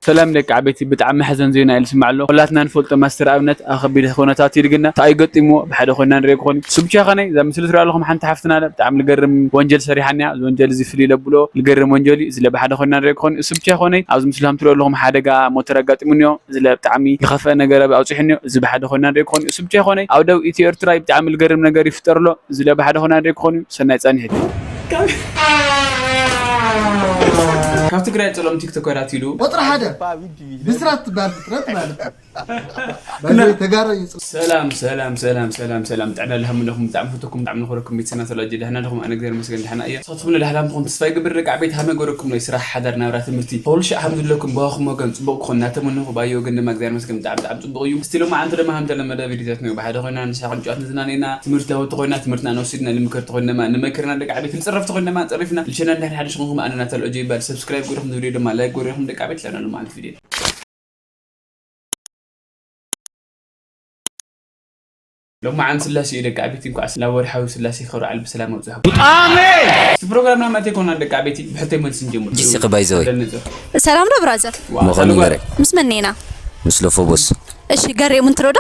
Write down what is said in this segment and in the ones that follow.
ሰላም ደቂ ዓበይቲ፣ ብጣዕሚ መሕዘን ዜና ኢሉ ስማዕ ኣሎ። ኩላትና ንፈልጦ ማስተር ኣብነት ኣብ ከቢድ ኩነታት ይድግና። እንታይ ገጢምዎ ብሓደ ኮይና ንሪኦ ክኾን እዩ። እሱ ብቻ ይኾነይ፣ እዛ ምስሊ ትሪኣ ኣለኹም ሓንቲ ሓፍትና ኣላ፣ ብጣዕሚ ልገርም ወንጀል ሰሪሓ እኒኣ። እዚ ወንጀል እዚ ፍልይ ለብሎ ልገርም ወንጀል እዩ። እዚ ለ ብሓደ ኮይና ንሪኦ ክኾን እዩ። እሱ ብቻ ይኾነይ፣ ኣብዚ ምስሊ ከም ትሪኦ ኣለኹም ሓደጋ ሞተር ኣጋጢሙ እኒኦ። እዚ ለ ብጣዕሚ ዝኸፍአ ነገር ኣብ ኣውፂሑ እኒኦ። እዚ ብሓደ ኮይና ንሪኦ ክኾን እዩ። እሱ ብቻ ይኾነይ፣ ኣብ ደቡብ ኢትዮ ኤርትራ ብጣዕሚ ልገርም ነገር ይፍጠር ኣሎ። እዚ ለ ብሓደ ኮይና ንሪኦ ክኾን እዩ። ሰናይ ፃንሒት። ካብ ትግራይ ጸሎም ቲክቶከራት ኢሉ ቁፅሪ ሓደ ብስራት ትበሃል ፍጥረት ማለት እዩ። ባይዘ ተጋሩ እዩ። ሰላም ሰላም ሰላም ሰላም ሰላም፣ ጥዕና ለሃምነኹም፣ ብጣዕሚ ፈተኩም፣ ብጣዕሚ ንኽረኩም ቤተሰብና ተላጀ፣ ደህና ደኹም? ኣነ እግዚኣብሔር ይመስገን ደህና እየ። ንስኻትኩም ደህና ምዃንኩም ተስፋ ይገብር። ደቂ ዓበይቲ ሃመ ገረኩም ናይ ስራሕ ሓዳር ናብራ ትምህርቲ ሆልሻ ሃም ዘለኩም በኹም ወገን ጽቡቕ ክኾን እናተመነኹ ባዮ ግን ድማ እግዚኣብሔር ይመስገን ብጣዕሚ ብጣዕሚ ጽቡቕ እዩ። እስቲ ሎማዓንቲ ድማ ሃምተ ለመዳ ቪዲዮታት ነው ብሓደ ኮይና ንሳ ክንጫወት ንዝናነና ትምህርታዊ ተኾይና ትምህርትና ንወስድና ንምክር ተኾይና ድማ ንመክርና ደቂ ዓበይቲ ንጽረፍ ተኾይና ድማ ንጸሪፍና ልሸና እንድሕር ሓድሽ ኹንኩም ኣነና ተልኦ ጀይባል ሰብስክራይብ ገርኹም ዝብልዮ ድማ ላይክ ገርኹም ደቂ ዓበይቲ ለና ሎማዓንቲ ቪዲዮ ሎማዓን ስላሴ እዩ ደቂ ዓበይቲ እንኳዕ ናብ ወርሓዊ ስላሴ ከብርዓል ብሰላም ኣውፅሐኩም። ኣሜን። እቲ ፕሮግራምና መቴ ኮና ደቂ ዓበይቲ ብሕቶይ መልሲ ንጀምር። ጂሲ ክባይ ዘወይ። ደንዘ። ሰላም ዶ ብራዘር? ዋ፣ መኾኒ ሰላም ገረ። ምስ መን ኢና? ምስ ሎፎቦስ። እሺ ገሬ ሙን ትረዶ?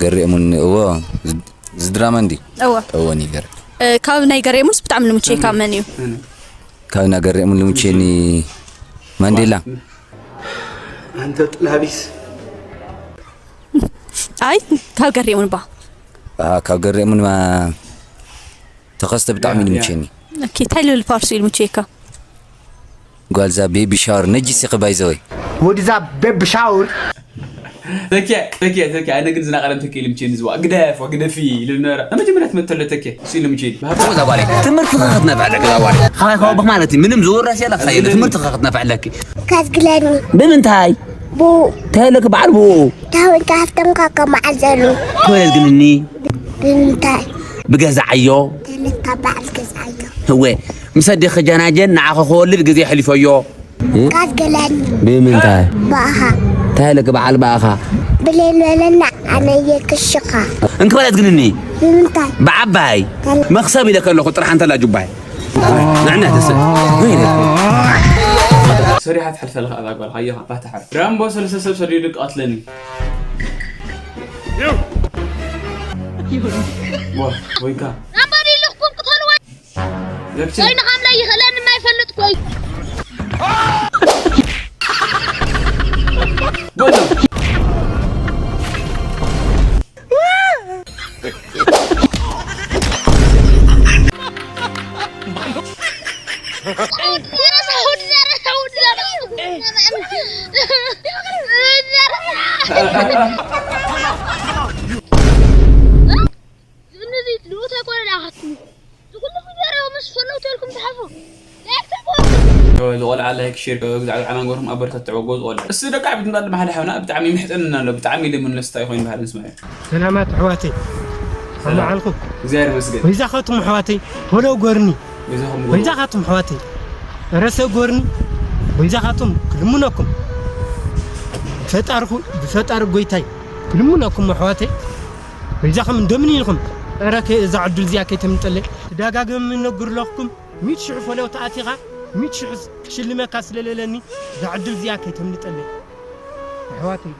ገሬ ሙን እዎ። ዝ- ዝድራማ እንዲ? እዎ። እዎ ኒ ገረ። እ፣ ካብ ናይ ገሬ ሙንስ ብጣዕሚ ልምቼ ካብ መን እዩ? ካብ ናይ ገሬ ሙን ልምቼ ኒ ማንዴላ። ኣንተ ጥላቢስ። ኣይ ካብ ገሬሙን ባ ኣሃ፣ ካብ ገሬሙን ማ ተኸስተ ብጣዕሚ እዩ ልምቼኒ። ኦኬ እንታይ ልብል ፓርሱ እዩ ልምቼካ? ጓልዛ ቤቢ ሻወር ነጂስ ኢኺ ባይዘወይ። ወድዛ ቤቢ ሻወር። ተኪያ ተኪያ ተኪያ ኣነ ግን ዝናቀለም ተኪያ ኢሉ ምቼኒ ዝዋ ግደፍ ወግደፊ ኢሉ ነበረ። መጀመርያ ትመተሎ ተኪያ ሲሉ ምቼኒ። እዛ ጓለይ ትምህርቲ ከክትነፍዐለኪ እዛ ጓለይ። ካባይ ካባብኽ ማለት እዩ ምንም ዝውረስ የለ ክሳይ የለ ትምህርቲ ከክትነፍዐለኪ። ካዝግለኒ ብምንታይ? ብኡ ተለክ በዓል ብኡ ዳዊት ሃፍቶም ካከ መዓል ዘሉ ኮለል ግንኒ ብምንታይ ብገዛዓዮ ተለካ በዓል ገዛዮ ህወ ምስ ኣዴኺ ጀናጀን ንዓኺ ክወልድ ግዜ ኣሕሊፈዮ። ካዝግለኒ ብምንታይ? ብኣኻ እንታይ ኢለኪ በዓል ብኣኻ? ብሌን በለና ኣነየ ክሽኻ እንክበለት ግንኒ ብምንታይ ብዓባይ መኽሰብ ኢለ ከለኹ ጥራሕ እንተላ ጁባይ ንዕና ተስእ ሰሪሓ ትሕልፈ ኣለኻ እዛ ጓል ሃየኻ ባታ ሓር ራምቦ ሰለስተ ሰብ ሰዲዱ ቀትለኒ ዋ ወይካ ራምቦ ዲልኹም ቅተልዋ ዘብሲ ኮይኑ ከምላይ ይኽእለኒ ማይፈልጥ ኮይኑ በሎ ዝቆልዓ ላይክ ሼር ግዛዕ ዓና ገርኩም ኣበረታትዕዎ ጎዝ ቆልዓ እሱ ደቂ ዓብት እንዳለ ማሓደ ሓውና ብጣዕሚ ምሕጠንና ኣሎ ብጣዕሚ ኢለ ምንለስታ ይኮይን ባህል ንስማዕ ሰላማት ኣሕዋተይ ኣማዓልኹ እግዚኣብሔር ይመስገን በይዛኻቱም ኣሕዋተይ ቶሎ ጎርኒ በይዛኹም በይዛኻቱም ኣሕዋተይ ረሰ ጎርኒ በይዛኻቱም ክልምነኩም ፈጣርኹ ብፈጣሪ ጎይታይ ክልምነኩም ኣሕዋተይ በይዛኹም እንደምን ኢልኹም ኧረ ከ እዛ ዕዱል እዚኣ ከይተምልጠለይ ትደጋግም ነግርለኹም ሚእቲ ሽሕ ፎሎው ተኣቲኻ ሚእቲ ሽሕ ክሽልመካ ስለለለኒ እዛ ዕዱል እዚኣ ከይተምልጠለይ ኣሕዋተይ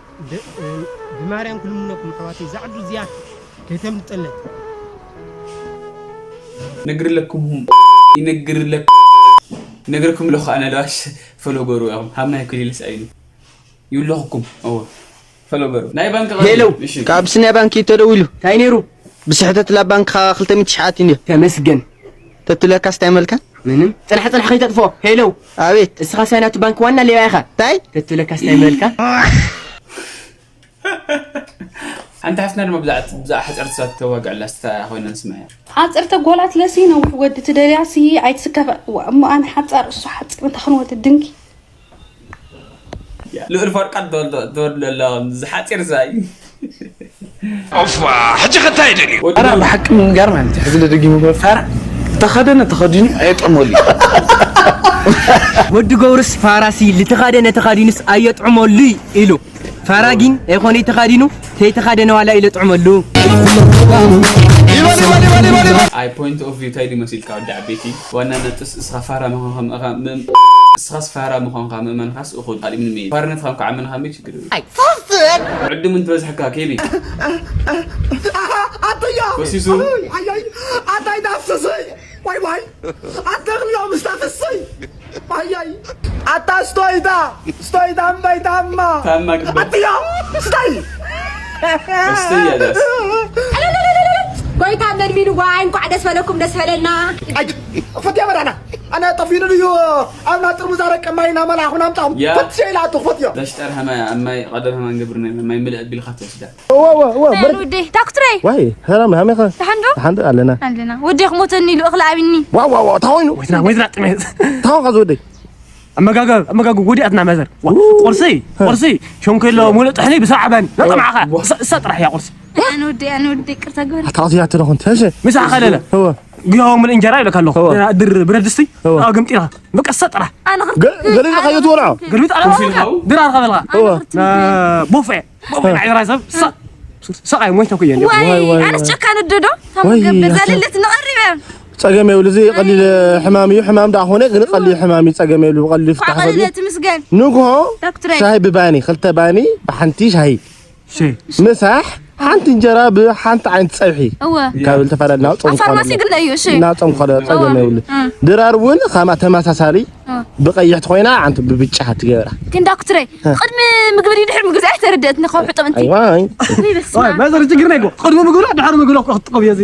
ብማርያም ክልምነኩም ኣሕዋተይ እዛ ዕዱል እዚኣ ከይተምልጠለይ ነግርለኩም ይነግርለኩም ነግርኩም ለኹ ኣነ ለዋሽ ፈሎ ገሩ ያኹም ሃምና ይክሊልስ ኣይኑ ይብለኹኩም እወ ፈሎ ገሩ ናይ ባንክ ሄሎ፣ እሺ ካብ ኣቢሲንያ ባንክ እዩ ተደዊሉ። እንታይ ነይሩ? ብስሕተት ላብ ባንክኻ ክልተ ሚእቲ ሺሕ ኣትዩ እንድዩ። ተመስገን። ተትብለካስ እንታይ መልካ? ምንም። ጽናሕ ጽናሕ ከይተጥፍኦ። ሄሎ፣ ኣቤት። እስኻስ ናይ ናቱ ባንክ ዋና ሌባ ኢኻ። እንታይ? ተትብለካስ እንታይ መልካ? ሓንቲ ሓፍትና ድማ ብዛዕ ብዛዕ ሓፀርቲ ሰባት ተዋግዕ ኣላ ስታ ኮይና ንስምዐያ። ሓፀርቲ ጓላት ለሲ ነዊሕ ወዲ ትደልያ ሲ ኣይትስከፈ እሞ ኣነ ሓፃር እሱ ሓፂር እንታይ ክንወልድ ድንኪ ልዑል ፈርቃ ትወድሎ ኣለኹም ዝሓፂር ሳይ ኦፋ ሕጂ ከታይ ደልዩ ኣራ ብሓቂ ምንጋር ማለት እዩ ሕዚ ደደጊሙ ፋራ ተኸደነ ተኸዲኑ ኣየጥዕመሉ እዩ ወዲ ገብርስ ፋራሲ ልተኻደነ ተኻዲኑስ ኣየጥዕመሉ ኢሉ ፋራ ግን ኣይኮነይ ተኻዲኑ ተይተኻደነ ዋላ ኢለ ጥዕመሉ ኣይ ፖይንት ኦፍ ቪው ታይ ድዩ መሲልካ ወዲ ዓበይቲ? ዋና ነጥስ እስኻ ፋራ ምዃንካ ምእኻ- ምእም- እስኻስ ፋራ ምዃንካ ምእማንካስ እኹል። ካልእ ምንም የለን። ፋርነት ከም ክዓመንካ እምበር ችግር የብሉን። ዕዱም እንተበዝሐካ ኬቢ ኣተያ ወሲሱ። ኣታይ ዳፍስሰይ ዋይ ዋይ ኣተኽልዮ ምስታፍሰይ ኣያይ ኣታ ስቶይታ ስቶይታ እምበይ ታማ ታማ ግበ። ኣትዮ ስታይ እስቲ ያዳስ ጎይታ መድሚንዋ እንኳዕ ደስ በለኩም ደስ በለና። ፈትያ መዳና ኣነ ጠፊኑ እዩ ኣብ ናጥር ሙዛረቀ ማይና መላኹ ናምጣኹም ያ። ፈትሸ ኢላቱ ፈትዮ ለሽጠር ሀማ ኣማይ ቀደር ሀማን ገብርና ማይ ምልእ ቢልካ ትወስዳ እወ እወ እወ ያን ውዴ ዳክትረይ ዋይ ሰላም ሃመኻ ደሓን ዶ? ሓንድ ኣለና ኣለና ወዴ ክሞተኒ ኢሉ እኽሊ ኣብኒ ዋው ዋው ዋው ታሆይኑ ወይትና ወይትና ጥሜት ታሆኻ ዝወደይ ኣመጋገብ ኣመጋገብ ወዲኣትና መዘር ቁርሲ ቁርሲ ሸንኮሎ ሙሉእ ጥሕኒ ብሰብ ዓባኒ ነጠማዕኻ እሳ ጥራሕ እያ ቁርሲ ኣነ ወዴ ኣነ ወዴ ቅርታ ግበር ታውስ ያትለኹን ተሸ ምሳኻ ለለ እወ ግያው ሙሉእ እንጀራ ይብለካ ኣለኹ እወ። ድር ብረት ድስቲ ኣግምጢኻ በቃ እሳ ጥራሕ ኣነ ክርት- ገሊልኻዮ ትበልዖ ገልቢጥ ኣለ እወ። ድራር ከበልኻ እወ። ቦፌ ቦፌ ናይ ራይ ሰብ ሳ ሰቃይ ሞይታ ኩየ ዋይ ዋይ፣ ዋይ፣ ኣነስ ዋይ። ጨካን እዶ ዶ ወይ፣ ታምገብ ያተ- ዛለለት ንቐሪበ ጸገም የብሉ እዚ ቀሊል ሕማም እዩ ሕማም ደኣ ኾነ ግን ቀሊል ሕማም እዩ ጸገም የብሉ ብቐሊሉ ፍታሕ ኸብሉ ኳዕቐለለ ትምስገን ንግሆ ዳክትረይ ሻሂ ብባኒ ክልተ ባኒ ብሓንቲ ሻሂ ሸ ምሳሕ ሓንቲ እንጀራ ብሓንቲ ዓይነት ጸብሒ እወ ካብ ዝተፈላለዩ ናብ ጾም ኣብ ፋርማሲ ክኾነ ግን እዩ እሺ ናብ ጾም ክኾነ ጸገም የብሉ ድራር እውን ከማ ተመሳሳሊ እ። ብቐይሕ ትኾይና ሓንቲ ብብጫ ትገብራ ግን ዳክትረይ ቅድሚ ምግቢ ድዩ ድሕሪ ምግቢ ኣይተረደእትኒ ካብ ሕጠምንቲ ኣይዋይ ወይ በስመ ማዘር ችግር ናይ ቅድሚ ምግብና ድሕሪ ምግብና ክትጥቀም እየ እዚ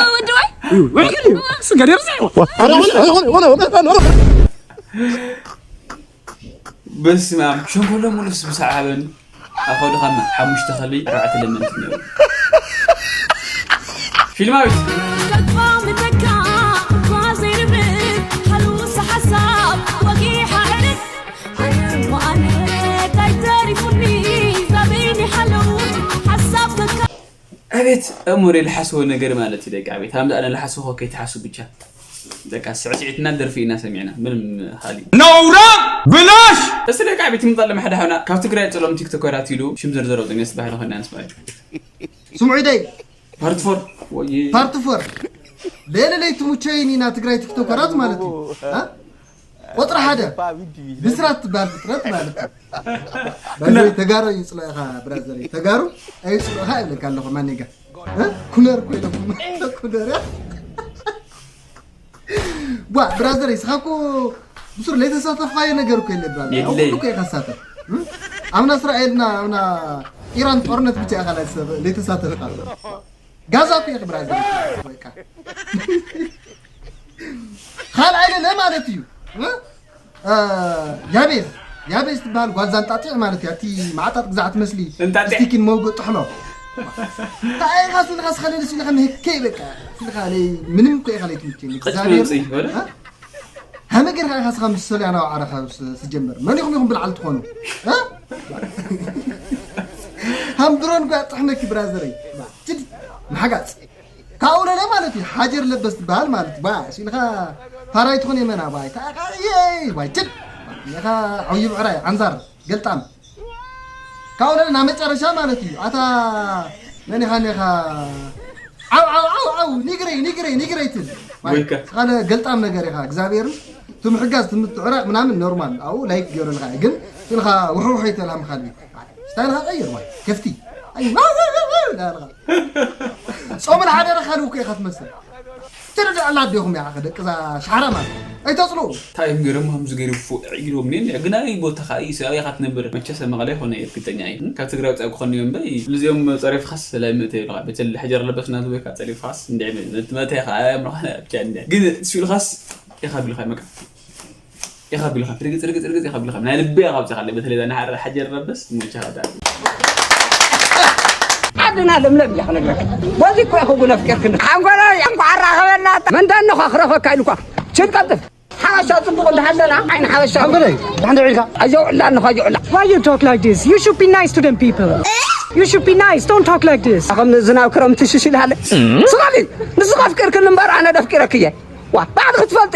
ኣብ ወዲ ወይ ስገደር በስመ ኣብ ሸንኮሎ ሙሉስ ብሰዓበን ኣኸዱ ኸማ ሓሙሽተ ከልቢ ኣርባዕተ ለመንቲ ነይሩ ፊልማዊት ኣቤት እሙር ልሓስቦ ነገር ማለት እዩ ደቂ ኣቤት ሃምዚ ኣነ ልሓስቦ ከይትሓሱ ብቻ በቃ ስዕስዒትና ደርፊ ኢና ሰሚዕና ምንም ካሊ ነውራ ብላሽ እስቲ ደቂ ኣቤት ይምጣ ለማሓደ ሓውና ካብ ትግራይ ጸሎም ቲክቶከራት ኢሉ ሽም ዝርዝሮ ጥሜስ ባህሊ ኮይና ንስማዕ ስምዑ ደይ ፓርት ፎር ወይ ፓርት ፎር ሌለ ለይትሙቸይን ኢና ትግራይ ቲክቶከራት ማለት እዩ እ? ቁፅሪ ሓደ ብስራት ትበሃል ፍጥረት ማለት እዩ በዘይ ተጋሩ ይፅልእኻ ብራዘር ተጋሩ ኣይፅልእኻ ይብለካ ኣለኹ ማኔጋ እ? ኩነር ኮይነኩም ኩነር ያ ዋ ብራዘር ስኻ እኮ ብሱር ለይተሳተፍካዮ ነገር እኮ የለ ብራዘር ኣብ የለይ። ኩሉ እኮ ኢኻ ሳተፍ እ? ኣብና እስራኤልና ኣብና ኢራን ጦርነት ብቻ ኢኻ ለይተሳተፍካ ጋዛ እኮ ኢኺ ብራዘር በቃ ካልኣይ ለለ ማለት እዩ እ? እ፣ ያቤዝ ያቤዝ ትበሃል ጓል ዛንጣጢዕ ማለት እያ እቲ ማዕጣጥ ግዛዕ ትመስሊ እንጣጢዕ። ስቲኪን መውገ ጥሕሎ እንታይ ኢኻ ስልኻ ስኸለል ስልኻ ምህከይ በቃ ስልኻ ለይ ምንም እኮ ኢኻ ለይ ትምቸኒ ቅጭ መምፅእ ይበለ ሃመ ጌርካ ኢኻ ስኻ ምስ ሰልያና ዓረኻ ስጀምር መን ኢኹም ኢኹም ብልዓል ትኾኑ እ? ሃምድሮን ጓ ጥሕነኪ ብራዘረይ ጅድ ማሓጋፅ ካብኡ ለለ ማለት እዩ ሓጀር ለበስ ትበሃል ማለት ባ ሲልካ ፋራይ ትኾን የመና ባይ ታቃየ ባይ ጅድ ኢኻ ዓብዩ ብዕራይ ዓንዛር ገልጣም ካብኡ ለለ ናብ መጨረሻ ማለት እዩ ኣታ መን ኢኻ ኔኻ ዓው ዓው ዓው ዓው ኒግረይ ኒግረይ ኒግረይ ትብል ወይከ። ስኻነ ገልጣም ነገር ኢኻ እግዚኣብሔርን ትምሕጋዝ ትምትዕራቅ ምናምን ኖርማል ኣብኡ ላይክ ገይሩልካ እዩ። ግን ስልካ ውሕውሕ ይተላምካ ድዩ ስታይልካ ቀይር ዋ ከፍቲ ኣይ ዋው ዋው ዋው ዋው እንዳልካ ጾም ሓደረ ካልእ እኮ ኢኻ ትመስል ትርዳእ ኣላ ኣዴኹም ኢኻ ደቅዛ ሻሓራ ማለት ኣይተጽልኡ እንታይ እዮም ገይሮም ከምዚ ገይሩ ፉዕ ኢሎም ኔን ግን ኣበይ ቦታ ከዓ እዩ ኣበይ ኢኻ ትነብር መቸሰ መቐለ ይኮነ እርግጠኛ እዩ ካብ ትግራይ ወፃኢ ክኾኑ እዮም እምበር ስለዚኦም ፀሪፍኻስ ላይ ምእተ ይብልኻ በተለይ ሕጀር ለበስና ዝበካ ፀሪፍኻስ እንድዒ መእተ ኢኻ ኣምርኻ ብቻ እንድዒ ግን ስኢልኻስ ኢኻ ቢልኻ መቃ ኢኻ ቢልኻ ርግፅ ርግፅ ርግፅ ኢኻ ቢልኻ ናይ ልቢ ኢኻ ኣብፅኻ በተለይ ዛ ንሓረ ሓጀር ረበስ ሙቻ ዳ ዓድና ለምለም እያ ክነግረካ በዚ እኮ ኢኹ እውን ኣፍቂርክኒ ሓንጎላ እንኳዕ ኣራኸበና መን ዳኖኻ ክረኸካ ኢልኳ ችድ ቀልጥፍ ሓበሻ ፅቡቕ እንዳሃለና ዓይን ሓበሻ ኣንበለይ ዳሕንደ ዒልካ ኣየውዕላ ኣለኹ ኣየውዕላ Why you talk like this? You should be nice to them people. You should be nice. Don't talk like this. ከም ዝናብ ክረምቲ ሽሽ ኢልሃለ ስኻሊ ንስኻ ኣፍቂርክኒ እምበር ኣነ ደፍቂረክየ ዋ ባዕዲ ክትፈልጢ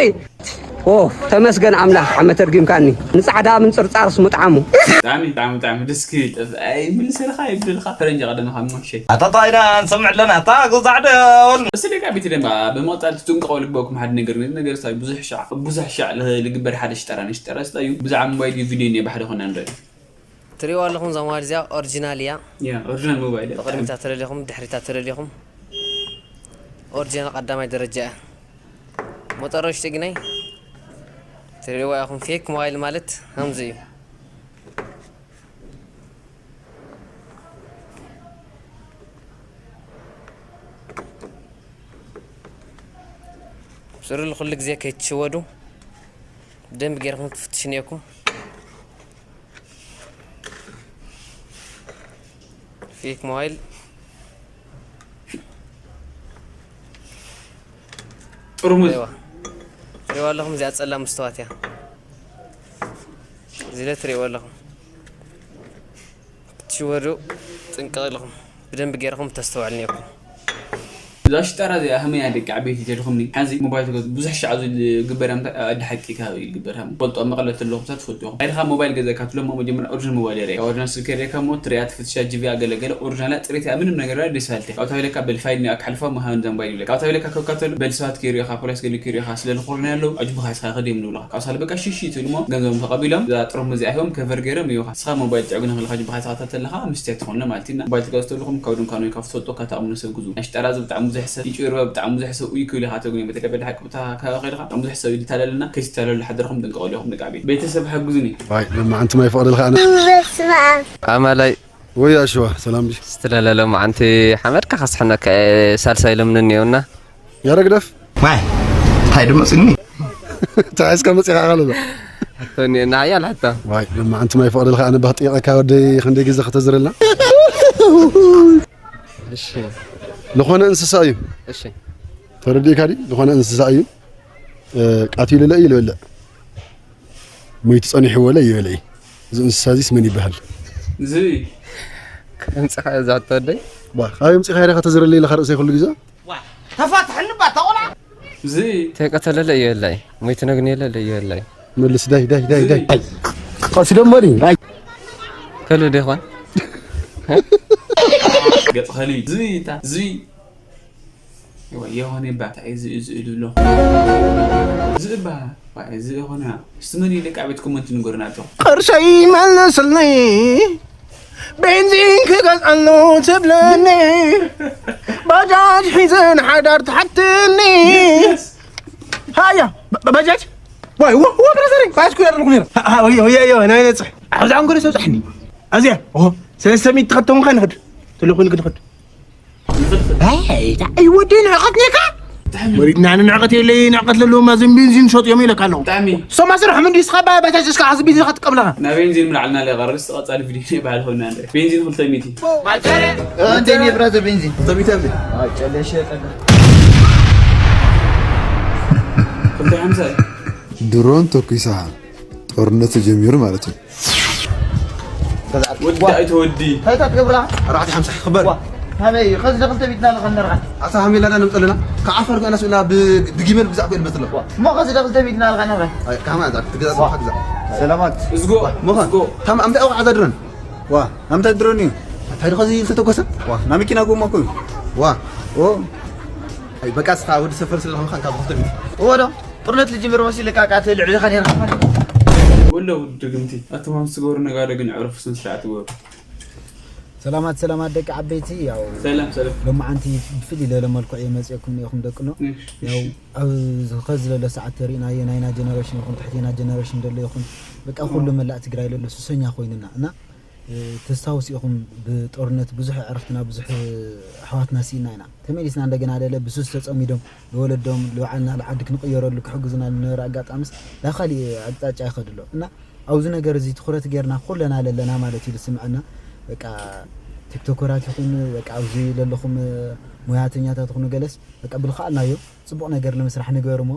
ኦፍ፣ ተመስገን ኣምላኽ ሓመድ ተርጊምካኒ። ንጻዕዳ ምንጽርጻርስ ምጥዓሙ። ብጣዕሚ ብጣዕሚ ብጣዕሚ ደስ ክብል። ኣይምልሰልካ ይብልካ ፈረንጂ ቀደምካ ሞሸ። ኣታ ጣይና ንሰምዕ ኣለና ኣታ ጎዛዕደ። እስቲ ደቂ ዓበይቲ ደማ ብምቕጻል ትጥንቀቑ ልበኩም ሓደ ነገር ነዚ ነገር ስታይ ብዙሕ ሻዕ ብዙሕ ሻዕ ል- ልግበር ሓደ ሽጠራ ንሽጠራ ስታይ እዩ። ብዛዕባ ሞባይል እዩ ቪድዮ እኒኦ ብሓደ ኮና ንርኢ። ትሪእዋ ኣለኹም እዛ ሞባይል እዚኣ ኦሪጂናል እያ። ያ ኦሪጂናል ሞባይል እያ። ብቕድሚታ ተለሊኹም ድሕሪታ ተለሊኹም ኦሪጂናል ቀዳማይ ደረጃ እያ። መጠረሽቲ ግናይ ትሪእዋ ኢኹም። ፌክ ሞባይል ማለት ከምዚ እዩ። ስሩል ኩሉ ግዜ ከይትሽወዱ ብደንብ ጌርኩም ክትፍትሹ እኒኦኩም። ፌክ ሞባይል ጥርሙዝ ሪዋ ሪዋ ኣለኹም። እዚኣ ጸላም መስተዋት እያ። እዚ ለ ትሪእዎ ኣለኹም። ክትሽወዱ ጥንቀቕ ኢልኹም ብደንብ ጌርኩም ተስተውዕል እኒኦኩም። እዛ ሽጠራ እዚኣ ሃመያ ደቂ ዓበይቲ ተልኹምኒ ሓዚ ሞባይል ትገዝ ብዙሕ ሻዕ ኣብዚ ዝግበር ኣምታ ኣዲ ሓቂ ካብ ይግበር ሃም ፈልጦ መቐለት ኣለኹም ሳ ትፈልጡ ኢኹም። ኣይድኻ ሞባይል ገዛካ ትሎም መጀመርያ ኦሪጅን ሞባይል የርኢ ኦሪጅናል ስልክ የርእካ ሞ ትሪያ ትፍትሻ ጂቪ ኣገለገለ ኦሪጅናላ ፅሬት እያ ምንም ነገር ደስ ባልቲ ካብታ ኢለካ በልፋይድ ኒኣ ክሓልፋ መሃን ዘንባይል ይብለ ካብታ ኢለካ ከካተሉ በልሰባት ከይሪኢኻ ፖሊስ ገሊ ከይሪኢኻ ስለልኾርና ያለው ኣጅቡኻ ስኻ ከዲም ንብለኻ ካብሳለ በቃ ሽሽ ትብል ሞ ገንዘቦም ተቐቢሎም እዛ ጥርሙዝ እዚኣ ሂቦም ከቨር ገይሮም ይብኻ ስኻ ሞባይል ትዕግነ ከለኻ ኣጅቡኻ ስኻ ተለኻ ምስትያ ትኾንለ ማለት ኢና ሞባይል ትገዝተልኹም ካብ ድንኳን ወይ ካብ ትፈልጦ ካብ ትኣምኑ ሰብ ግዙ ናይ ሽጠራ እዚ ብጣዕሚ ብዙሕ ሰብ ይጭበርበር ብጣዕሚ ብዙሕ ሰብ እዩ ክብል ኢኻ ተግኒ በተለይ በደ ሓቂ ብታ ከባቢ ከይድኻ ብጣዕሚ ብዙሕ ሰብ ይታለልና ከይትታለሉ ሓደርኹም ጥንቀቐሉ ኢኹም ደቂ ዓበይቲ ቤተሰብ ሓግዙኒ ዋይ ለማዓንቲ ማይ ፍቐደልካ ኣነ በስመ ኣብ ኣማላይ ወይ ኣሽዋ ሰላም ድዩ ስትለለለ መዓንቲ ሓመድካ ከስሕነካ እየ፣ ሳልሳይ ለምንኒ እዮና ያረግደፍ ማይ እንታይ ድማ ጽኒ ተሒዝካ መፂኻ ከለሎ ሕቶኒ እና ሓያል ሕቶ። ዋይ ለማዓንቲ ማይ ፍቐደልካ ኣነ ባህ ጥይቐካ ወደይ ክንደይ ግዜ ከተዝረልና እሺ ዝኾነ እንስሳ እዩ እሺ ተረዲእካ ድዩ ዝኾነ እንስሳ እዩ እ፣ ቃቲሉ ለእዩ ልበልዕ ሞይቱ ጸኒሕዎ ለእዩ በልዒ እዚ እንስሳ እዚስ መን ይበሃል ዝብኢ ከምፅኻ እዛ ሕቶ ወደይ ዋ ካበይ ምፅኻ ኢኻ ተዝረለ ኢለካ ርእሰይ ኩሉ ግዜ ተፋትሐኒ ባ ተቆላ ዝብኢ ተቀተለለ እዩ በላይ ሞይቱ ነግንየለለ እዩ በላይ መልስ ዳይ ዳይ ዳይ ዳይ ቀስ ደሞ ድዩ ከሉ ዶ ይኾን ገጽ ኸሊ ዝብኢ እታ ዝብኢ የሆነ ይባ እንታይ ዝብኢ ዝብኢ ዝብሎ ዝብኢ ባ ዝብኢ ኾነ እስቲ መን እዩ ደቂ ዓበይቲ ኮመንት ንገሩና ኣለኹ ቅርሸይ መልስልኒ ቤንዚን ክገዝኣሉ ትብለኒ ባጃጅ ሒዘ ንሓዳር ትሓትኒ ሃያ ባ- ባጃጅ ዋይ ዋ ዋ ብራዘር ባጃጅ ኩያ ኣለኹ ነይረ ወየ ወየ ናይ ነጽሕ ኣብዚ ዓንጎለ ሰብጻሕኒ ኣዚያ ኦ ሰለስተ ሚት ትኸተውን ከንኽድ ትልኹን ክትኽድ ኣይ ወዲ ንዕቐት ኔካ ወሪድና ንዕቐት የለይ ንዕቐት ለለዎም ኣዘን ቤንዚን ሸጡ እዮም ኢለካ ኣለኹ ብጣዕሚ ሶማ ስራሕ ምንዲ ስኻ ባጃጅ እስካ ሓዚ ቤንዚን ካ ትቀብለኻ ናብ ቤንዚን ምልዓልና ለቐርስ ቀጻሊ ቪድዮ ናይ ባህል ሆና ንርኢ ቤንዚን ክልተ ሚእቲ እንዴ ብራዘር ቤንዚን ተቢተ ጨለሸ ቀለ ክልተ ሓምሳ እዩ ድሮን ተኩሳ ጦርነት ተጀሚሩ ማለት እዩ። ወዲ ኣይተ ወዲ እንታይ ትገብራ ኣርባዕተ ሓምሳ ክበር ከመይ እዩ ከዚ ደክልተ ቢትና ንኸነርካ ኣታ ሃሜላ ዳ ነምጠለና ካብ ዓፋር ጋና ስእላ ብጊመል ብዛዕ ክእል መጥሎ እሞ ከዚ ደክልተ ቢትና ንኸነርካ ካማ ዛ ትገዛ ስማካ ግዛ ሰላማት እዝጎ ሞኻ እዝጎ ታም ኣምታ ኣውቃ ዘድረን ዋ ናምታይ ድሮን እዩ እንታይ ድኸዚ ዝተተኮሰ ዋ ናመኪና ጎማ እኮ እዩ ዋ ኦ ኣይ በቃ ስኻ ወዲ ሰፈር ስለ ዝኾንካ ካብ ክልተ ቢት እዎ ዶ ጥርነት ልጅምር መሲልካ ቃተ ልዕልኻ ነርካ ወሎ ውድ ድግምቲ ኣቶም ሃምስ ትገብሩ ነጋዶ ግን ዕረፉ ስነ ስርዓት ግበሩ ሰላማት ሰላማት ደቂ ዓበይቲ ያው ሰላም ሰላም ሎማዓንቲ ብፍልይ ለለ መልክዑ የመፅእኩም ኢኹም ደቅኖ ያው ኣብ ዝኸዚ ለሎ ሰዓት ተሪእናዮ ናይና ጀነሬሽን ይኹን ትሕቴና ጀነሬሽን ደሎ ይኹን በቃ ኩሉ መላእ ትግራይ ለሎ ሱሰኛ ኮይንና እና ተስታውስ ኢኹም ብጦርነት ብዙሕ ዕርክትና ብዙሕ ኣሕዋትና ስኢና ኢና ተመሊስና እንደገና ለለ ብሱስ ተፀሚዶም ንወለዶም ንባዕልና ንዓዲ ክንቕየረሉ ክሕግዙና ዝነበረ ኣጋጣምስ ናብ ካሊእ ኣቅጣጫ ይኸድ ኣሎ እና ኣብዚ ነገር እዚ ትኹረት ጌርና ኩለና ለለና ማለት እዩ ዝስምዐና በቃ ቲክቶከራት ይኹን በቃ ኣብዚ ለለኹም ሙያተኛታት ይኹኑ ገለስ በቃ ብልኽኣልናዮ ፅቡቕ ነገር ንምስራሕ ንገር እሞ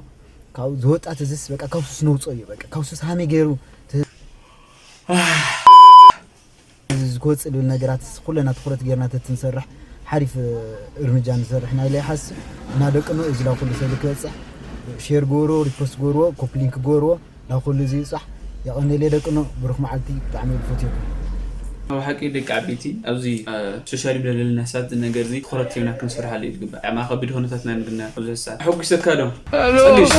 ካብ ዝወጣት እዚስ በቃ ካብ ሱስ ነውፅኦ እዩ በቃ ካብ ሱስ ሃመይ ገይሩ ዝክወፅእ ዝብል ነገራት ኩለና ትኩረት ጌርና ተትንሰርሕ ሓሪፍ እርምጃ ንሰርሕ ናይ ኢለ ይሓስብ እና ደቅኖ እዚ ላ ኩሉ ሰብ ክበፅሕ ሼር ጎሮ፣ ሪፖስት ጎሮ፣ ኮፕሊንክ ጎሮ፣ ናብ ኩሉ እዚ ይብጻሕ። የቐንየለይ ደቅኖ፣ ብሩኽ መዓልቲ፣ ብጣዕሚ እየ ዝፈትየኩም። ኣብ ሓቂ ደቂ ዓበይቲ ኣብዚ ሶሻል ሚድያ ዘለና ሳት ነገር እዚ ትኹረት ሂብና ክንሰርሓሉ እዩ ዝግባእ። ዕማ ከቢድ ኩነታት ናይ ምግና ኣብዚ ሰዓት ኣሐጉሰካ ዶ? ጸሊሽ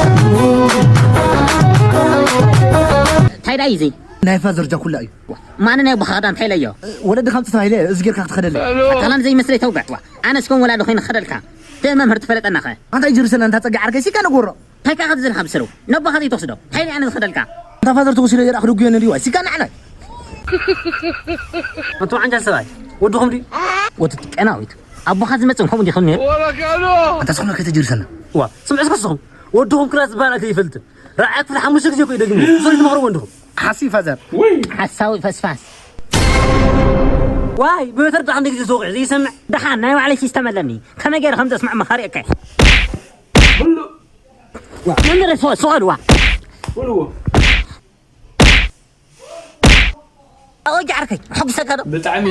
እንታይ ዳይ እዚ ናይ ፋዘር ጃኩላ እዩ። ማን ናይ ብኻዳ እንታይ ለዮ? ወለድኻ ኣምጽእ ተባሂለ እዚ ጌርካ ክትኸደለይ። ኣታላን ዘይመስለይ ተውጋዕ። ኣነስ ከም ወላዲ ኮይነ ክኸደልካ። ተመምህር ትፈለጠናኸ? ኣንታይ ጅርሰና እንታ ጸጋ ዓርከይ ሲካ ንጎሮ። እንታይ ካኸ ዘለካ ብስሩ? ነቦኻ ዘይትወስዶ? እንታይ ኣነ ዝኸደልካ? እንታ ፋዘር ተወሲዶ የራእኽ ድጉዮ ንዲዋ ሲካ ንዓናይ። ኣንቱ ዓንጃል ሰብኣይ፣ ወድኹም ድዩ? ወትት ቀናዊት። ኣቦኻ ዝመጽእ ከምኡ ዲኹም ነይሩ? ኣንታ ዝኾነ ከይተጅርሰና። ዋ፣ ስምዑ እስከ ስኹም። ወድኹም ክላስ ዝበሃል ኣይፈልጥን። ራዕያ ክፍሊ ሓሙሽተ ግዜ እኮ ይደግም። ብዙሕ ትመኽርዎ እንዲኹም። ሓሲ ፋዘር። ወይ። ሓሳዊ ፈስፋስ። ዋይ፣ ብመተር ደኣ ክንደይ ግዜ ተወቂዑ ዘይሰምዕ? ደሓን ናይ ባዕለይ ሲስተም ኣለኒ። ከመይ ገይረ ከም ዘስምዕ መኻሪ እከ። ኩሉ። ዋ፣ መምህር ሶ-፣ ሶል ዋ። ኩሉ። ኦይ፣ ዓርከይ፣ ሕጉሰካ ዶ? ብጣዕሚ።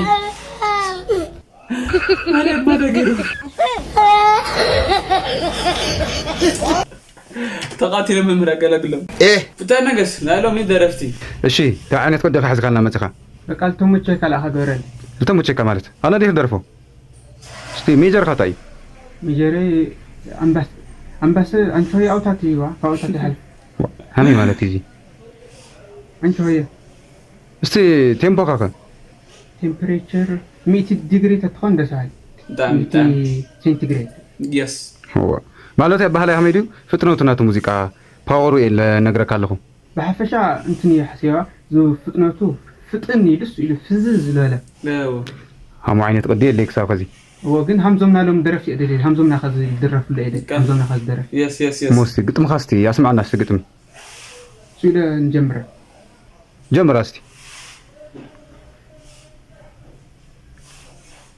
ማለት ማደገሩ። ተቓቲሎም መምህር ኣገላግሎም። ኤህ። ፍታ ነገስ፣ ናይ ሎሚ ደረፍቲ። እሺ፣ እንታይ ዓይነት ወደኻ ሒዝካልና መጺኻ? በቃ፣ ልተመቸካ ለኣኻ ግበረኒ። ልተመቸካ ማለት? ኣነ ድየ ክደርፎ? እስቲ ሜጀርካ እንታይ እዩ? ሜጀረይ ኣምባስ-፣ ኣምባሰ ኣንቾሆይ ኣውታት እዩ፣ ዋ፣ ካብ ኣውታት ይሓልፍ። ከመይ ማለት እዩ እዚ? ኣንቾሆየ። እስቲ ቴምፖኻ ከ? ቴምፕሬቸር ሚእቲ ዲግሪ ተትኾን ደስ በሃሊ። ብጣዕሚ፣ ሚእቲ ብጣዕሚ። ሴንቲግሬድ። የስ። እወ። ማለት ኣበሃላይ ከመይ ድዩ? ፍጥነቱ ናቱ ሙዚቃ ፓወሩ እየ ልነግረካ ኣለኹ። ብሓፈሻ እንትን እየ ሓሲባ፣ እዚ ፍጥነቱ ፍጥን ኢሉስ ኢሉ ፍዝዝ ዝበለ። እወ። ሃሞ ዓይነት ቅዲ የለይ ክሳብ ከዚ። እወ፣ ግን ሃምዞም ናሎም ደረፍቲ እየ ደልየ፣ ሃምዞም ናኻ ዝድረፍሉ እየ ደልየ፣ ቃ-፣ ሃምዞም ናኻ ዝደረፍ። የስ፣ የስ፣ የስ። እሞ እስቲ ግጥምኻ እስቲ ኣስምዓና እስቲ ግጥሚ። እሱ ኢለ ንጀምረ። ጀምራ እስቲ።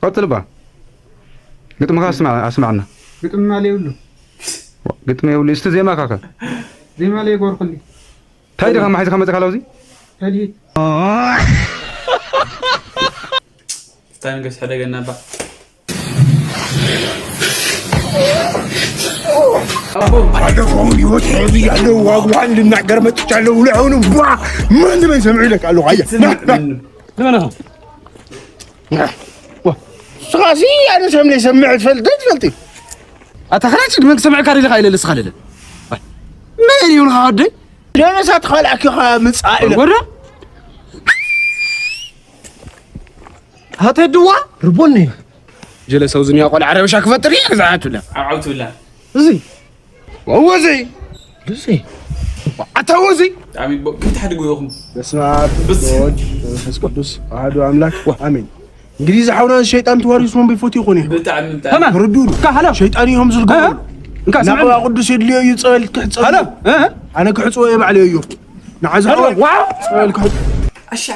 ቀጽል ባ። ግጥምኻ ኣስምዓ-፣ ኣስምዓና። ግጥሚ ማለ የብሉ። ግጥሚ የብሉ። እስቲ ዜማኻ ከ? ዜማ ለይ ጎርኩሊ። እንታይ ዲኻ ማሒዝካ መጺኻ ኣብዚ? ተልሂት። ፍታ ንገስ ሕደገና ባ። ባለፈውን ህይወት ሕዚ ያለው ዋግዋን ልናገር መጥቻለሁ ብሎ አሁንም ቧ ምን ምን ሰምዑ ይለቃሉ። አያ ስማ፣ ምን? ንመን ኢኹም? ስኻሲ ኣነ ሰምለ ሰምዕ ትፈልጥ ትፈልጥ። ኣታ ኸላጭ ምን ሰምዕ ካሪ ለኻ ኢለ ልስኻ ለለ። ምን ይሁን ኻወደይ? ደነሳ ተኻልኣኪ ኻ ምጻእ ኢለ። ወረ? ሃተድዋ? ርቦኒ። ጀለሰው ዝንያ ቆልዓ ረብሻ ክፈጥር እየ፣ ግዛዓት ብላ። ዓው ትብላ። እዚ። ወወዚ። እዚ። ኣታ ወዚ። ብጣዕሚ ቦ-፣ ክንትሓድጉ ኢኹም። በስመ ኣብ ብስ-፣ ወወልድ ወመንፈስ ቅዱስ ኣሐዱ ኣምላክ ኣሜን። እንግዲህ እዚ ሓውና ሸይጣን ተዋሪሶም ብፎት ይኾን እዩ። ብጣዕሚ፣ ብጣዕሚ። ከማን? ርዱሉ። እንካ ሃሎ። ሸይጣን እዮም ዝልግቡ። እ? እንካ ስምዕኒ። ናቕባ ቅዱስ የድልዮ እዩ፣ ጸበል ክሕጸብ። ሃሎ። እ? ኣነ ክሕጽቦ እየ ባዕለይ እዩ። ንዓ ሃሎ። ዝሓወይ ዋው። ጸበል ክሕጽ-፣ ኣሻ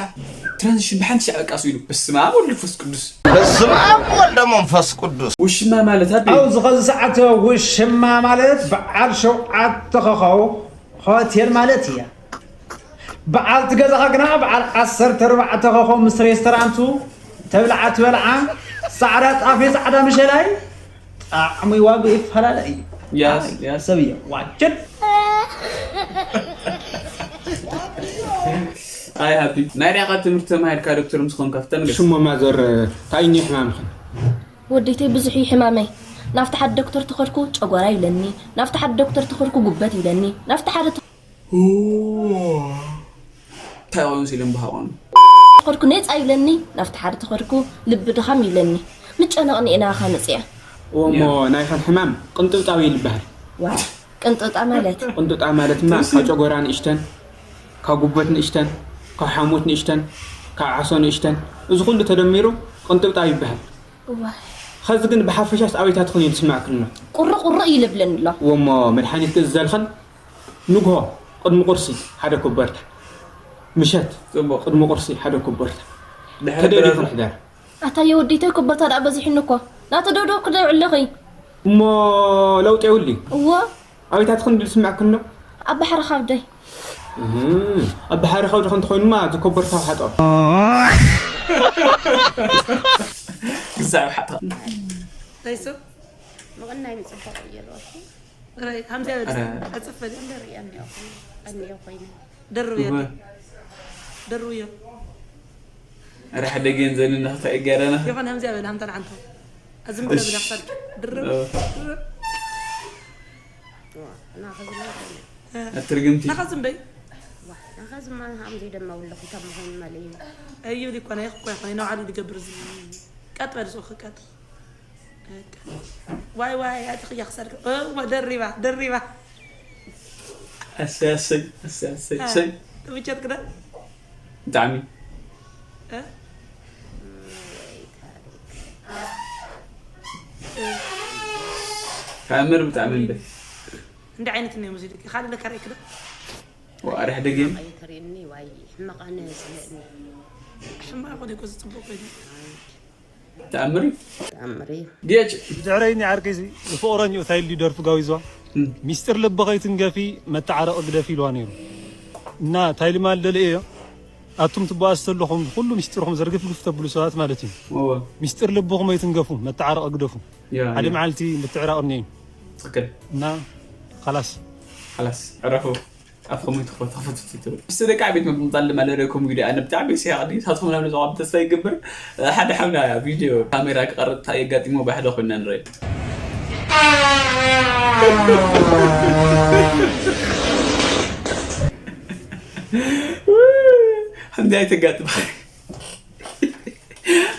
ትራንዚሽን ብሓንቲ ሻዕ በቃ ስኢሉ። በስመ ኣብ ወወልድ ወመንፈስ ቅዱስ። በስመ ኣብ ወወልድ ወመንፈስ ቅዱስ። ውሽማ ማለት ኣደ። ኣብዚ ኸዚ ሰዓት ውሽማ ማለት በዓል ሸውዓተ ኾኾው ሆቴል ማለት እያ። በዓልቲ ገዛኻ ግና በዓል ዓሰርተ ኣርባዕተ ኾኾው ምስ ሬስቶራንቱ ተብልዓ ትበልዓ ጻዕዳ ጣፍ ጻዕዳ ምሸላይ ጣዕሙ ዋግኡ ይፈላለ እዩ። ያስ፣ ኣይ፣ ያስ። ሰብ እየ ዋጭድ። ኣይ ሃቢ። ናይ ዳኻ ትምህርቲ ተማሂርካ ዶክተር ምስ ኾንካ ፍተን ገጽ። ሽሞ ማዘር፣ እንታይ እዩ ሕማምኽን? ወደይተይ ብዙሕ እዩ ሕማመይ። ናብቲ ሓደ ዶክተር ተኸድኩ ጨጓራ ይብለኒ፣ ናብቲ ሓደ ዶክተር ተኸድኩ ጉበት ይብለኒ፣ ናብቲ ሓደ ተ-፣ እንታይ ኮይኑ ሲሎም ብሃቆኑ? ተኸድኩ ነጻ ይብለኒ፣ ናብቲ ሓደ ተኸድኩ ልቢ ድኻም ይብለኒ። ምጨነቕኒ እየ ናኻ መጽያ። እሞ ያ። ናይኸን ሕማም ቅንጥብጣብ እዩ ዝበሃል። ዋ፣ ቅንጥብጣ ማለት? ቅንጥብጣ ማለትማ ካብ ጨጎራ ንእሽተን፣ ካብ ጉበት ንእሽተን፣ ካብ ሓሞት ንእሽተን፣ ካብ ዓሶ ንእሽተን፣ እዚ ኩሉ ተደሚሩ ቅንጥብጣብ ይበሃል። እዋይ። ኸዚ ግን ብሓፈሻስ ኣበይታ ትኾን እዩ ዝስማዕክን ኣሎ? ቁሪ ቁሪ እዩ ልብለኒ ኣሎ። እሞ መድሓኒት ክእዝዘልኽን ንግሆ ቅድሚ ቁርሲ ሓደ ኮበርታ፣ ምሸት ጽቡቕ። ቅድሚ ቁርሲ ሓደ ኮበርታ። ድሕሪ ተደሊኹ ድራር። ሕደር። ኣታ የወዲተይ ኮበርታ ደኣ በዚሑኒ እኮ። ናተደውደውኩ ደው ኣለኺ። እሞ ለውጢ የብሉን። እወ። ኣበይታ ትኾን ድል ስማዕክን ኣሎ? ኣብ ባሕሪ ካብደይ። እህ፣ ኣብ ባሕሪ ካብዲ ኸንተ ኮይኑማ እዚ ኮበርታ ሓጦ። ክሳብ ሓጥኻ። እንታይ ሰብ? ምቕናይ ምጽባቕ እዩ። ከምዚያ በል። ኧረ። ኣፅፈል እንደርያ እኒኦ እኒኦ ኮይነ ደርብዮ እወ። ደርብዮ ኧረ ሓደ ገንዘብ ንነኽታ ይገረና። ይኾን ከምዚያ በል። ሃምታ ንዓንቶ ኣዝም ብለ እሺ። ብላ ክሳልኪ ድርብ እ። ድርብ ናኸዝማ ኣትርግምቲ ናኸዝም በይ ናኸዝማ ሃምዚ ደማ ውለኹ ተምኾን መለዩ ኣይብል ይኮነ ይኮ ይኮነ ነውዓሉ ዝገብር እዚ ቀጥ በል ዞኺ ቀጥ ዋይ ዋይ ኣትኽያ ክሳልኪ እ፣ ደሪባ ደሪባ ኣሰይ ኣሰይ ኣሰይ ኣሰይ ኣሰይ ትምቸት ክደ ብጣዕሚ እ? ተኣምር ብጣዕሚ እምበ እንደ ዓይነት እኒኦም ዝልክ ካልእ ለካ ርኢክዶ ወኣርሕ ደጊም ኣይተርእኒ ዋይ ሕመቕ ኣነ ዝለእኒ ሕማቕ ይኮነ ይኮ ዝፅቡቅ ኮይኑ ተኣምር እዩ ተኣምር እዩ ጌች ብድሕረይኒ ዓርከይሲ ዝፍቕረኝ እታይል ድዩ ደርፊ ጋዊዝዋ ሚስጥር ልቢ ከይትንገፊ መተዓረቂ ግደፊ ኢልዋ ነይሩ እና ታይሊ ማል ደልየ ኣቱም ትበኣሱ ዘለኹም ኩሉ ሚስጥርኹም ዘርግፍግፍ ተብሉ ሰባት ማለት እዩ እወ ሚስጥር ልብኹም ኣይትንገፉ መተዓረቂ ግደፉ ያ ሓደ ያ። መዓልቲ ምትዕራቕ እኒአዩ ትክክል እና ካላስ ሓላስ ዕረፉ ኣፍኹም ይትኽፈት ተኸፈትቲ ትብል ምስ ደቂ ዓበይት መምጣል ድማ ለደኩም ቪድዮ ኣነ ብጣዕሚ ሲያቕኒ ሳትኹም ናብ ነዞም ተስፋ ይገብር ሓደ ሓምና ቪድዮ ካሜራ ክቐርጥ የጋጢሞ ባሕደ ኮይና ንርኢ ከምዚ ኣይተጋጥም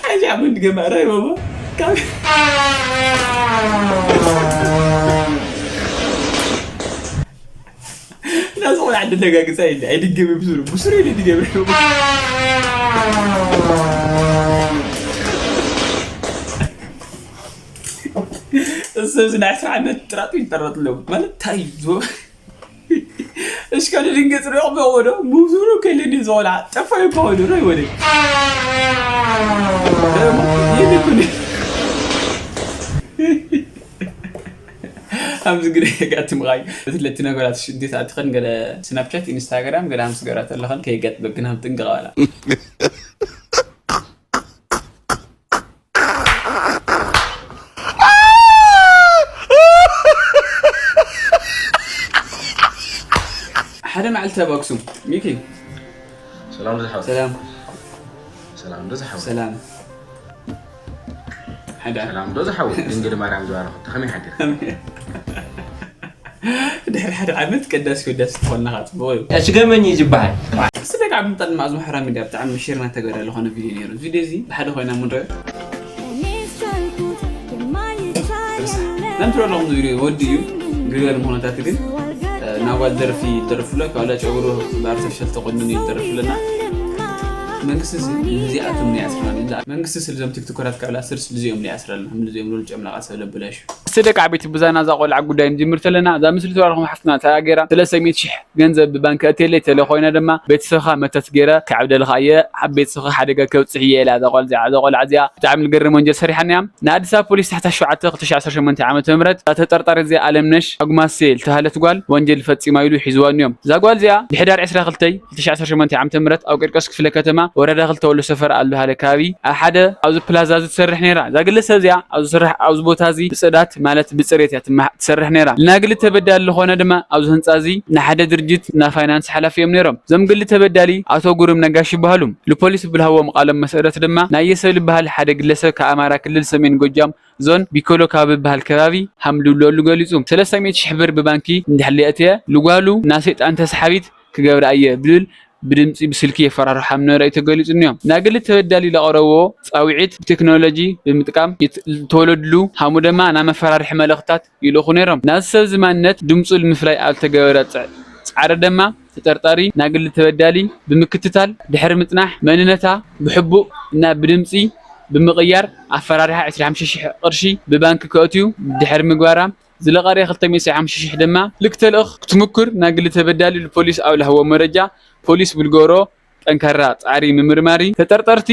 ኣይዚ ዓመት ገማረ ይበሞ ካብ ናዚ ቆልዓ ደጋግፃ የለ ኣይድገም ብሱሩ ብሱሩ ኢለ ድገም እሰብዚ ናይ ዕስራ ዓመት ጥራጡ ይጠረጥ ኣለዉ ማለት እንታይ እዩ እሽካሉ ድንገት ሪኦም በወዶ ሙዙሩ ከለኒ ዝቆልዓ ጠፋዩ ከወዱ ነው ይወደ ይልኩኒ ኣብዚ ግደ የጋጥምኻ እዩ በትለቲ ነገራት ሽዴት ኣትኸን ገለ ስናፕቻት ኢንስታግራም ገለ ምስ ገራት ኣለኸን ከይገጥበግን ከም ጥንቅቕ በላ ሓደ መዓልቲ ኣብ ኣክሱም ሚኪ ሰላም ዶ ዝሓወይ ሰላም ሰላም ዶ ዝሓወይ ሰላም ሓደ ሰላም ዶ ዝሓወይ ድንግል ማርያም ዝባረኸቶ ከመይ ሓዲር ድሕሪ ሓደ ዓመት ቀዳሲ ወዳሲ ትኾንናኻ ፅቡቕ እዩ ያሽገመኝ ይባሃል ስለ ካብ ምጣድ ማዕዝ ማሕበራዊ ሚድያ ብጣዕሚ ሸርና ተገዳ ዝኾነ ቪድዮ ነይሩ ቪድዮ እዚ ብሓደ ኮይና ምንረ ነምትሮ ኣለኹም ዝቪድዮ ወዲ እዩ ግበር ምኾነታት ግን ናጓል ደርፊ ይደርፍሎ ካብላ ጨጉሩ ብኣርተፊሻል ተቆንኑ ይደርፍለና መንግስቲ እዚኣቶም ናይ ኣስርና መንግስቲ ስልዞም ቲክቶከራት ካብላ ስር ስልዚኦም ናይ ኣስረልና ምልዚኦም ሉል ጨምላቃ ሰብ ለብላሽ እስቲ ደቂ ዓበይቲ ብዛና እዛ ቆልዓ ጉዳይ ንጅምር ተለና እዛ ምስሊ ተባልኩም ሓፍትና ተኣገራ ሰለስተ ሚእቲ ሽሕ ገንዘብ ብባንክ እትየለይ ተለ ኮይና ድማ ቤተሰብካ መተት ገይረ ክዓብደልካ እየ ኣብ ቤተሰብካ ሓደጋ ከብፅሕ እየ ኢላ እዛ ቆልዓ እዚኣ እዛ ቆልዓ እዚኣ ብጣዕሚ ዝገርም ወንጀል ሰሪሓና እያ ንኣዲስ ኣበባ ፖሊስ ታሕታ ሸውዓተ ክልተ ሺሕ ዓሰርተ ሸሞንተ ዓመተ ምህረት እዛ ተጠርጣሪት እዚኣ ኣለምነሽ ኣጉማሴ ዝተባሃለት ጓል ወንጀል ፈፂማ ኢሉ ሒዝዋ እኒኦም እዛ ጓል እዚኣ ብሕዳር ዕስራ ክልተ ክልተ ሺሕ ዓሰርተ ሸሞንተ ዓመተ ምህረት ኣብ ቂርቆስ ክፍለ ከተማ ወረዳ ክልተ ወሎ ሰፈር ኣብ ዝበሃለ ከባቢ ኣብ ሓደ ኣብዚ ፕላዛ እዚ ትሰርሕ ነይራ እዛ ግለሰብ እዚኣ ኣብዚ ትሰርሕ ኣብዚ ቦታ እዚ ብፅዳት ማለት ብፅሬት እያ ትመሃ- ትሰርሕ ነይራ ናግሊ ተበዳሊ ዝኾነ ድማ ኣብዚ ህንፃ እዚ ንሓደ ድርጅት ናይ ፋይናንስ ሓላፊ እዮም ነይሮም እዞም ግሊ ተበዳሊ ኣቶ ጉሩም ነጋሽ ይበሃሉ ንፖሊስ ብልሃዎም ቃሎም መሰረት ድማ ናየ ሰብ ዝበሃል ሓደ ግለሰብ ካብ ኣማራ ክልል ሰሜን ጎጃም ዞን ቢኮሎ ካብ ዝበሃል ከባቢ ሃምልለሉ ገሊፁ ሰለስተ ሚእቲ ሽሕ ብር ብባንኪ እንድሕር ለየእትየ ልጓሉ ናሰይጣን ተስሓቢት ክገብራ እየ ብልብል ብድምፂ ብስልኪ የፈራርሖም ነበረ እዩ ተገሊፁ እኒኦ ናግሊ ተበዳሊ ለቐረብዎ ፃውዒት ብቴክኖሎጂ ብምጥቃም ዝተወለድሉ ሃሙ ደማ ናይ መፈራርሒ መልእኽታት ይልእኹ ነይሮም ናዚ ሰብ እዚ ማንነት ድምፁ ንምፍላይ ኣብ ዝተገበረ ፃዕሪ ደማ ተጠርጣሪ ናግሊ ተበዳሊ ብምክትታል ድሕሪ ምፅናሕ መንነታ ብሕቡእ እና ብድምፂ ብምቕያር ኣፈራርሓ ዕስራ ሓሙሽተ ሽሕ ቅርሺ ብባንኪ ከእትዩ ድሕሪ ምግባራ ዝለቐርየ ክልተ ሚእቲ ሓሙሽተ ሽሕ ድማ ልክተልእኽ ክትምኩር ናግሊ ተበዳሊ ልፖሊስ ኣብ ለህቦ መረጃ ፖሊስ ብልገብሮ ጠንካራ ፃዕሪ ምምርማሪ ተጠርጠርቲ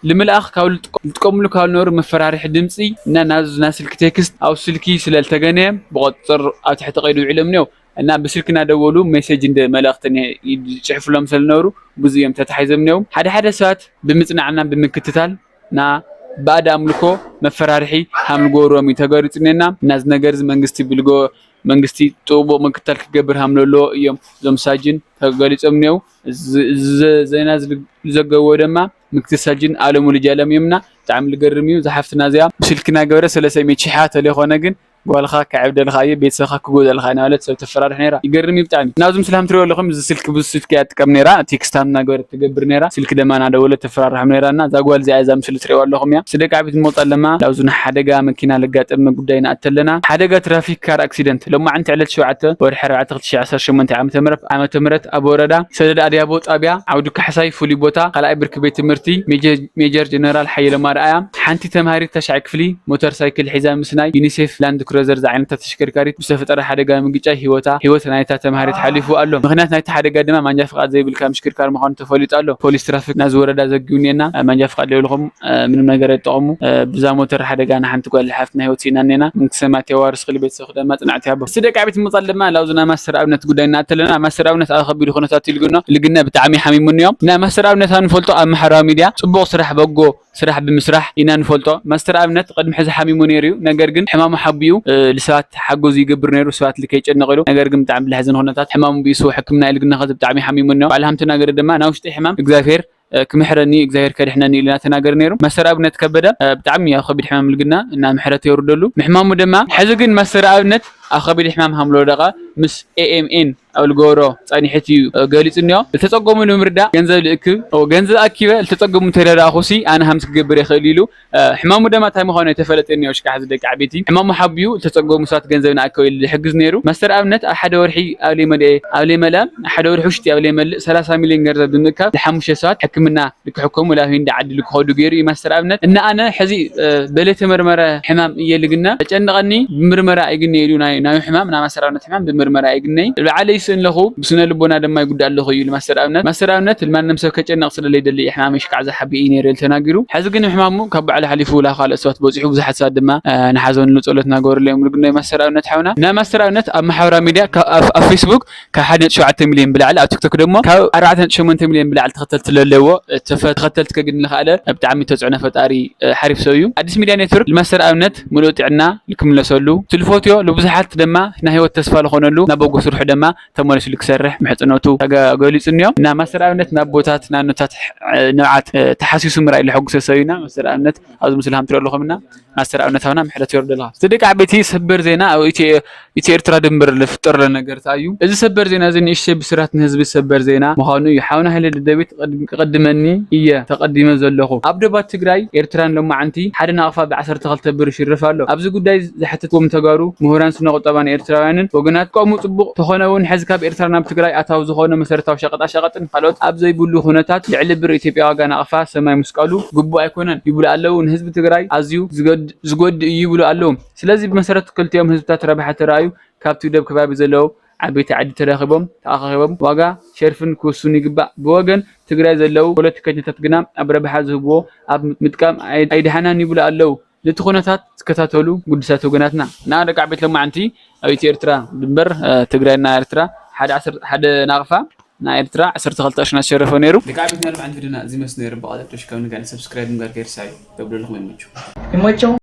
ልምልኣኽ ካብ ዝጥቀምሉ ካብ ዝነበሩ መፈራርሒ ድምፂ እና ናዙ ናይ ስልኪ ቴክስት ኣብ ስልኪ ስለልተገነየ ብቆፅፅር ኣብ ትሕቲ ቀይዲ ውዒሎም እኒው እና ብስልኪ እናደወሉ ሜሴጅ እንደ መልእኽቲ ይፅሕፍሎም ስለዝነበሩ ብዙ እዮም ተታሒዞም እኒው ሓደ ሓደ ሰባት ብምፅናዕና ብምክትታል ና ባእድ ኣምልኮ መፈራርሒ ሃምልጎ ሮሚ ተገሪጹ ኔና ናዝ ነገር ዝ መንግስቲ ብልጎ መንግስቲ ጥቡቕ ምክትታል ክገብር ሃምለሎ እዮም እዞም ሳጅን ተገሊጾም እኒአው። እዚ ዜና ዝዘገብዎ ድማ ምክትል ሳጅን ኣለሙ ልጃለም እዮምና። ብጣዕሚ ልገርም እዩ። ዝሓፍትና እዚኣ ብስልኪ እናገበረ ሰለስተ ሚእቲ ሺሓ ተለይኮነ ግን ጓልኻ ከዕብደልካ እየ፣ ቤተሰብካ ክጎደልካ እየ እናበለት ሰብ ተፈራርሕ ነይራ። ይገርም እዩ ብጣዕሚ። ናብዚ ምስሊ ከም ትሪኦ ኣለኹም፣ እዚ ስልኪ ብዙ ስልኪ እያ ትጥቀም ነይራ። ቴክስት ሃም እናገበረት ትገብር ነይራ። ስልኪ ደማ እናደወለት ተፈራርሖም ነይራ እና እዛ ጓል እዚኣ እዛ ምስሊ ትሪእዋ ኣለኹም እያ። ስደቂ ዓቢት ንመውፃ ኣለና። ናብዚ ናይ ሓደጋ መኪና ለጋጠመ ጉዳይ ንኣተለና። ሓደጋ ትራፊክ ካር ኣክሲደንት ሎማዓንቲ ዕለት ሸውዓተ ወርሒ ኣርባዕተ ክልተ ሺሕ ዓሰርተ ሸሞንተ ዓመተ ምህረት ኣብ ወረዳ ሰደድ ኣድያቦ ጣብያ ዓውዲ ካሕሳይ ፍሉይ ቦታ ካልኣይ ብርኪ ቤት ትምህርቲ ሜጀር ጀነራል ሓየሎም ኣርኣያ ሓንቲ ተምሃሪት ታሽዓይ ክፍሊ ሞተር ሳይክል ሒዛ ምስ ናይ ዩኒሴፍ ላንድ ክሩዘር ዝዓይነታ ተሽከርካሪት ብዝተፈጠረ ሓደጋ ምግጫይ ህይወታ ህይወት ናይታ ተምሃሪት ሓሊፉ ኣሎ። ምኽንያት ናይቲ ሓደጋ ድማ ማንጃ ፍቓድ ዘይብልካ ምሽክርካር ምዃኑ ተፈሊጡ ኣሎ። ፖሊስ ትራፊክ ናዚ ወረዳ ዘጊቡ እኒኤና። ማንጃ ፍቓድ ዘይብልኩም ምንም ነገር ኣይትጠቐሙ። ብዛ ሞተር ሓደጋ ንሓንቲ ጓል ሓፍትና ህይወት ስኢና እኒኤና። መንግስተ ሰማያት የዋርስ፣ ክሊ ቤተሰብ ክደማ ጽንዓት ይሃቦ። ስደቂ ዓቢት ምጻል ድማ ላብዚ ናይ ማስተር ኣብነት ጉዳይ እናእተለና ማስተር ኣብነት ኣብ ከቢድ ኩነታት ይልግኖ ልግነ ብጣዕሚ ሓሚሙኒ እዮም። ናይ ማስተር ኣብነት ንፈልጦ ኣብ ማሕበራዊ ሚድያ ጽቡቕ ስራሕ በጎ ስራሕ ብምስራሕ ኢና ንፈልጦ። ማስተር ኣብነት ቅድሚ ሕዚ ሓሚሙ ነይሩ እዩ። ነገር ግን ሕማሙ ሓቢኡ ንሰባት ሓገዙ ይገብር ነይሩ፣ ሰባት ልከ ይጨነቕ ኢሉ። ነገር ግን ብጣዕሚ ብልሕዝን ኩነታት ሕማሙ ብኢሱ ሕክምና ኢሉ ግና ከዚ ብጣዕሚ ሓሚሙ እኒኦ። ባዕሉ ሃምተናገረ ድማ ናይ ውሽጢ ሕማም እግዚኣብሔር ክምሕረኒ እግዚኣብሔር ከድሕነኒ ኢሉ እናተናገረ ነይሩ። ማስተር ኣብነት ከበደ ብጣዕሚ ኣብ ከቢድ ሕማም ልግና እና ምሕረት የውርደሉ። ምሕማሙ ድማ ሕዚ ግን ማስተር ኣብነት ኣብ ከቢድ ሕማም ሃምሎ ደቐ ምስ ኤኤምኤን ኣብ ልገብሮ ጸኒሕት እዩ ገሊጹ እኒኦ። ዝተጸገሙ ንምርዳእ ገንዘብ ልእክብ፣ ገንዘብ ኣኪበ ዝተጸገሙ ተረዳእኹሲ ኣነ ሃምስ ክገብር ይኽእል ኢሉ ሕማሙ ደማ እንታይ ምዃኑ የተፈለጠ እኒኦ። ሽካሕ ዝደቂ ዓበይቲ ሕማሙ ሓቢኡ ዝተጸገሙ ሰባት ገንዘብ ንኣከው ኢሉ ዝሕግዝ ነይሩ። ማስተር ኣብነት ኣብ ሓደ ወርሒ ኣብ ለይመልአ ኣብ ለይመልአ ሓደ ወርሒ ውሽጢ ኣብ ለይመልእ ሰላሳ ሚልዮን ገንዘብ ብምእካብ ዝሓሙሽተ ሰባት ሕክምና ልክሕከሙ ላብ ህንዲ ዓዲ ልክኸዱ ገይሩ እዩ ማስተር ኣብነት። እና ኣነ ሕዚ በለተመርመረ ሕማም እየ ልግነ ተጨንቐኒ ብምርመራ ኣይግነ ኢሉ ናዩ ሕማም ናብ ማስተር ኣብነት ሕማም ብምርመራ ኣይግነይ። በዓለይ ይስእን ኣለኹ ብስነ ልቦና ድማ ይጉዳእ ኣለኹ እዩ ማስተር ኣብነት። ማስተር ኣብነት ማንም ሰብ ከጨንቕ ስለለይደሊ ሕማም ሽካዕ ዝሓቢ እዩ ነይሩ ኢሉ ተናጊሩ። ሕዚ ግን ሕማሙ ካብ ባዕሉ ሓሊፉ ላ ካልኦት ሰባት በፂሑ ብዙሓት ሰባት ድማ ንሓዘንሉ ጸሎት እናገበሩሉ እዮም። ልግነ ማስተር ኣብነት ሓውና ናይ ማስተር ኣብነት ኣብ ማሕበራዊ ሚድያ ኣብ ፌስቡክ ካብ ሓደ ነጥቢ ሸውዓተ ሚልዮን ብላዕሊ ኣብ ቲክቶክ ደሞ ካብ ኣርባዕተ ነጥቢ ሸሞንተ ሚልዮን ብላዕሊ ተኸተልቲ ለለዎ ተኸተልቲ ከግኒ ልኽኣለ ብጣዕሚ ተፅዕኖ ፈጣሪ ሓሪፍ ሰብ እዩ። ኣዲስ ሚድያ ኔትወርክ ልማስተር ኣብነት ምሉእ ጥዕና ልክምለሰሉ ትልፎትዮ ልብዙሓት ደማ ናይ ህይወት ተስፋ ልኾነሉ ናብ በጎ ስርሑ ደማ ተመሊሱ ልክሰርሕ ምሕፅነቱ ገሊፁ እኒኦ። እና ማስተር ኣብነት ናብ ቦታት ናኖታት ንብዓት ተሓሲሱ ምርኣይ ልሐጉሰ ሰብ ኢና። ማስተር ኣብነት ኣብዚ ምስሊ ሃምትሪኦ ኣለኹምና ማስተር ኣብነታውና ምሕረት ይወርደልኻ። እቲ ደቂ ዓበይቲ ሰበር ዜና ኣብ ኢትዮ ኤርትራ ድንበር ልፍጠር ለነገር እዩ። እዚ ሰበር ዜና እዚ ንእሽተይ ብስራት ንህዝቢ ሰበር ዜና ምዃኑ እዩ። ሓውና ሃይለ ደደቢት ክቕድመኒ እየ ተቐዲመ ዘለኹ። ኣብ ደባት ትግራይ ኤርትራን ሎማዓንቲ ሓደ ናቕፋ ብዓሰርተ ክልተ ብር ይሽርፍ ኣሎ። ኣብዚ ጉዳይ ዝሓተትዎም ተጋሩ ምሁራን ስነ ቁጠባን ኤርትራውያንን ወገናት ከምኡ ጽቡቕ ተኾነ እውን ሕዚ ካብ ኤርትራ ናብ ትግራይ ኣታዊ ዝኾነ መሰረታዊ ሸቐጣ ሸቐጥን ካልኦት ኣብ ዘይብሉ ኩነታት ልዕሊ ብር ኢትዮጵያ ዋጋ ናቕፋ ሰማይ ምስቃሉ ግቡእ ኣይኮነን ይብሉ ኣለዉ። ንህዝቢ ትግራይ ኣዝዩ ዝጎድእ እዩ ይብሉ ኣለዉ። ስለዚ ብመሰረት ክልቲኦም ህዝብታት ረብሓ ተራእዩ ካብቲ ደብ ከባቢ ዘለዉ ዓበይቲ ዓዲ ተራኺቦም ተኣኻኺቦም ዋጋ ሸርፍን ክውስኑ ይግባእ። ብወገን ትግራይ ዘለዉ ፖለቲከኛታት ግና ኣብ ረብሓ ዝህብዎ ኣብ ምጥቃም ኣይድሓናን ይብሉ ኣለዉ። ነቲ ኩነታት ዝከታተሉ ግዱሳት ወገናትና እና ደቂ ዓበይቲ ሎማዓንቲ ኣብ ኢትዮ ኤርትራ ድንበር ትግራይና ኤርትራ ሓደ ናቕፋ ናይ ኤርትራ ዓሰርተ ክልተ ቅርሺ እናተሸረፈ ነይሩ። ደቂ ዓበይትና ልምዓት ቪድዮና እዚ መስል ነይሩ። ብቐደም ተሽከም ንጋል ሰብስክራይብ ምግባር ከይርሳዩ ገብረልኩም ይመችው። ይመቸው።